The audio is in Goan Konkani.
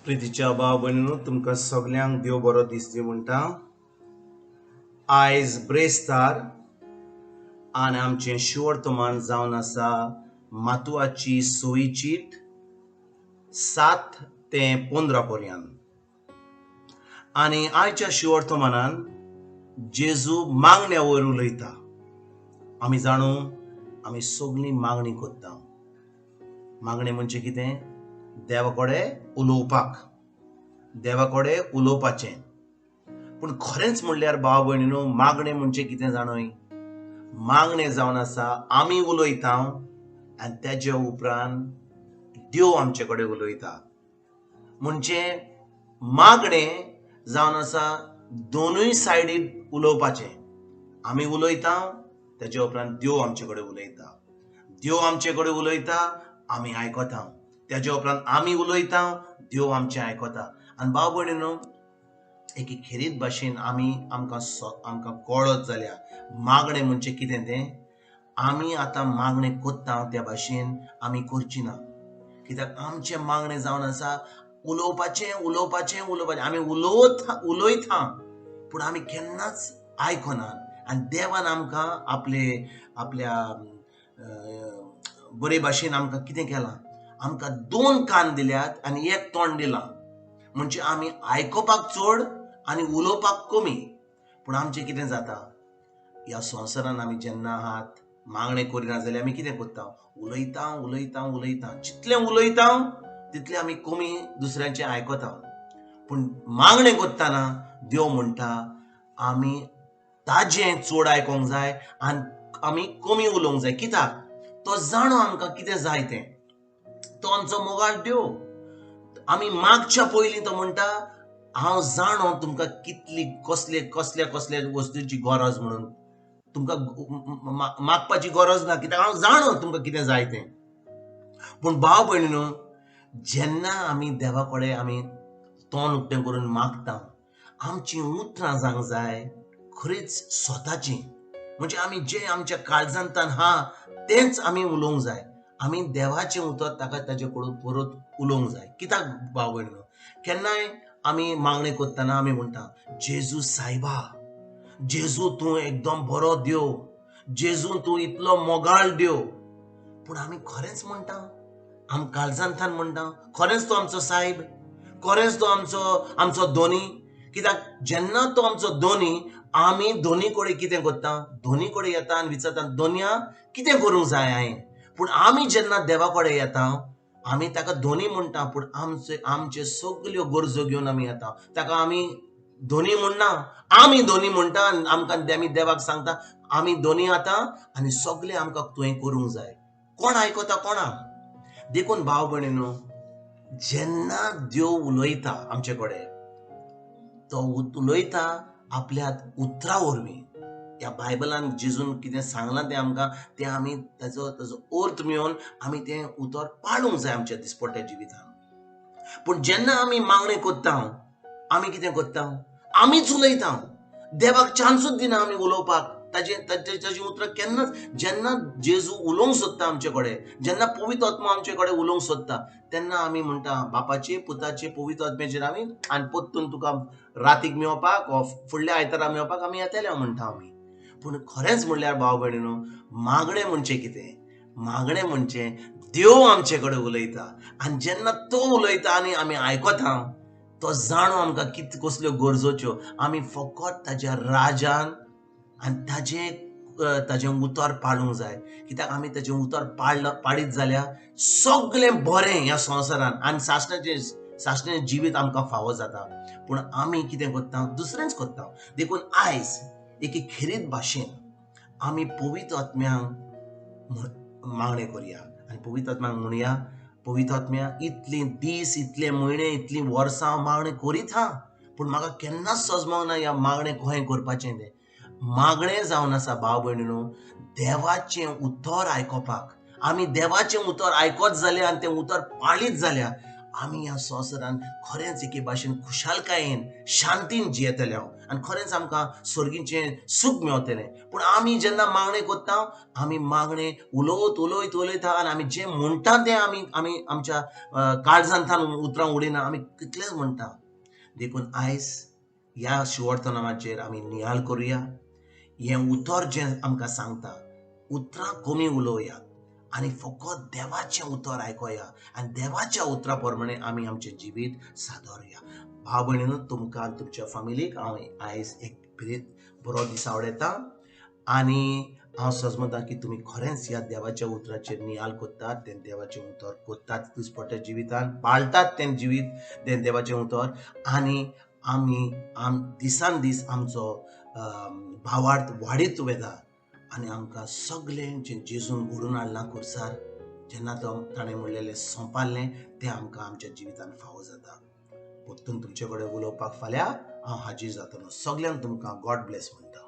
प्रितीच्या भाव भयणीनो, तुमकां सगल्यांक देव बरो दीस दी म्हणटा. आयज ब्रेस्तार आनी आमचें शिवर्तमान जावन आसा मातुआची सोयी चीट 7 ते 15 पर्यंत. आनी आयच्या शिवर्तमानान जेजू मागण्या वयर उलयता. आमी जाणू आमी सगळीं मागणी करता. मागणें म्हणजे कितें? देवा कडेन उलोवपाक, देवा कडेन उलोवपाचें. पूण खरेंच म्हणल्यार भाव भयणीनो, मागणें म्हणजे कितें जाणूय? मागणें जावन आसा आमी उलयता आनी तेजे उपरांत देव आमचे कडेन उलयता. म्हणजे मागणें जावन आसा दोनूय सायडीन उलोवपाचें. आमी उलयता, तेजे उपरांत देव आमचे कडेन उलयता. देव आमचे कडेन उलयता, आमी आयकता. तेजे उपरांत आमी उलयता, देव आमचें आयकता. आनी भाव भयणीनो, एके खेरीत भाशेन आमी आमकां आमकां कळत जाल्यार मागणें म्हणजे कितें तें आमी आतां मागणें करता त्या भाशेन आमी करची ना. कित्याक आमचें मागणें जावन आसा उलोवपाचें, उलोवपाचें, उलोवपाचें. आमी उलयता पूण आमी केन्नाच आयकना. आनी देवान आमकां आपले आपल्या बरे भाशेन आमकां कितें केलां? आमकां 2 कान दिल्यात आनी 1 तोंड दिलां. म्हणजे आमी आयकुपाक चड आनी उलोवपाक कमी. पूण आमचें कितें जाता, ह्या संवसारान आमी जेन्ना आहात मागणें करिना जाल्यार आमी कितें करता? उलयता, उलयता, उलयता. जितलें उलयता तितलें आमी कमी दुसऱ्यांचें आयकता. पूण मागणें करतना देव म्हणटा आमी ताजें चड आयकोंक जाय आनी आमी कमी उलोवंक जाय. कित्याक? तो जाणो आमकां कितें जाय तें. तो आमचो मोगाळ देव. आमी मागच्या पयलीं तो म्हणटा हांव जाणो तुमकां कितली कसले कसल्या कसल्या वस्तूची गरज म्हणून. तुमकां मागपाची गरज ना, कित्याक हांव जाणो तुमकां कितें जाय तें. पूण भाव भयणीनो, जेन्ना आमी देवा कडेन आमी तोंड उक्तें करून मागता, आमचीं उतरां जावंक जाय खरीच स्वताचीं. म्हणजे आमी जें आमच्या काळजांतल्यान आहा तेंच आमी उलोवंक जाय. आमी देवाचें उतर ताका ताजे कडून परत उलोवंक जाय. कित्याक भाव भयणीनो, केन्नाय आमी मागणें करतना आमी म्हणटा जेजू सायबा, जेजू तूं एकदम बरो देव, जेजू तूं इतलो मोगाळ देव. पूण आमी खरेंच म्हणटा, आम काळजांतल्यान म्हणटा खरेंच तो आमचो सायब, खरेंच तो आमचो आमचो धोनी. कित्याक जेन्ना तो आमचो धोनी, आमी धोनी कडेन कितें करता? धोनी कडेन येता आनी विचारता धोनया कितें करूंक जाय हांवें? पूण आमी जेन्ना देवा कडेन येता आमी ताका धोनी म्हणटा, पूण आमचे आमचे सगल्यो गरजो घेवन आमी येता. ताका आमी धोनी म्हणना, आमी धोनी म्हणटा. आनी आमकां आमी देवाक सांगता आमी धोनी आतां आनी सगलें आमकां तुवें करूंक जाय. कोण आयकता कोणाक? देखून भाव भयणीनो, जेन्ना देव उलयता आमचे कडेन, तो उलयता आपल्या उतरा वरवीं. ह्या बायबलान जेजून कितें सांगलां तें आमकां, तें आमी ताजो ताजो अर्थ मेळोवन आमी तें उतर पाळूंक जाय आमच्या दिसपट्ट्या जिवितान. पूण जेन्ना आमी मागणें करता, आमी कितें करता? आमीच उलयता. देवाक चान्सूच दिना आमी उलोवपाक. ताजे ताजी उतरां केन्नाच, जेन्ना जेजू उलोवंक सोदता आमचे कडेन, जेन्ना पवित्र आत्मा आमचे कडेन उलोवंक सोदता, तेन्ना आमी म्हणटा बापाचे, पुताचे, पवित्र आत्म्याचेर आमी आनी परतून तुका रातीक मेळपाक वा फुडल्या आयतारा मेळपाक आमी येतले म्हणटा आमी. पूण खरेंच म्हणल्यार भाव भयणीनो, मागणें म्हणजे कितें? मागणें म्हणजे देव आमचे कडेन उलयता. आनी जेन्ना तो उलयता आनी आमी आयकता, तो जाणो आमकां कितें कसल्यो गरजोच्यो. आमी फकत ताज्या राजान आनी ताजें ताजें उतर पाळूंक जाय. कित्याक आमी ताजें उतर पाळीत जाल्यार सगलें बरें ह्या संवसारान आनी सासणाचें सासणाचें जिवीत आमकां फावो जाता. पूण आमी कितें करता? दुसरेंच करता. देखून आयज एके खेरीत भाशेन आमी पवित्र आत्म्यांक मागणें करुया आनी पवित्र आत्म्यांक म्हणया, पवित्र आत्म्या, इतले दीस, इतले म्हयने, इतलीं वर्सां हांव मागणें करीत हा, पूण म्हाका केन्नाच सजमोंक ना ह्या मागणें कशें करपाचें तें. मागणें जावन आसा भाव भयणीनो, देवाचें उतर आयकोपाक. आमी देवाचें उतर आयकत जाल्यार आनी तें उतर पाळीत जाल्यार आमी ह्या संवसारान खरेंच एके भाशेन खुशालकायेन शांतीन जियेतले आनी खरेंच आमकां सर्गीचें सूख मेवतलें. पूण आमी जेन्ना मागणें करता, आमी मागणें उलोवत उलयत उलयता आनी आमी जें म्हणटा तें आमी आमी आमच्या काळजांतल्यान उतरां उडयना, आमी कितलेंच म्हणटा. देखून आयज ह्या शिवर्तनामाचेर आमी नियाळ करुया. हें उतर जें आमकां सांगता, उतरां कमी उलोवया आनी फकत देवाचें उतर आयकोया आनी देवाच्या उतरा प्रमाणे आमी आमचें जिवीत सादोरया. भाव भयणीनो, तुमकां आनी तुमच्या फामिलीक हांव आयज एक बरो दीस आवडयता आनी हांव सजमता की तुमी खरेंच ह्या देवाच्या उतराचेर नियाळ करतात, तें देवाचें उतर करतात दिसपट्ट्या जिवितान, पाळटात तें जिवीत तें देवाचें उतर आनी आमी दिसान दीस आमचो भावार्थ वाडीत वता आनी आमकां सगळें जें जेजून घडोवन हाडलां खुर्सार, जेन्ना तो ताणें म्हणलेलें सोंपारलें, तें आमकां आमच्या जिवितान फावो जाता. परतून तुमचे कडेन उलोवपाक फाल्यां हांव हाजीर जातलो. सगल्यांक तुमकां गॉड ब्लेस म्हणटा.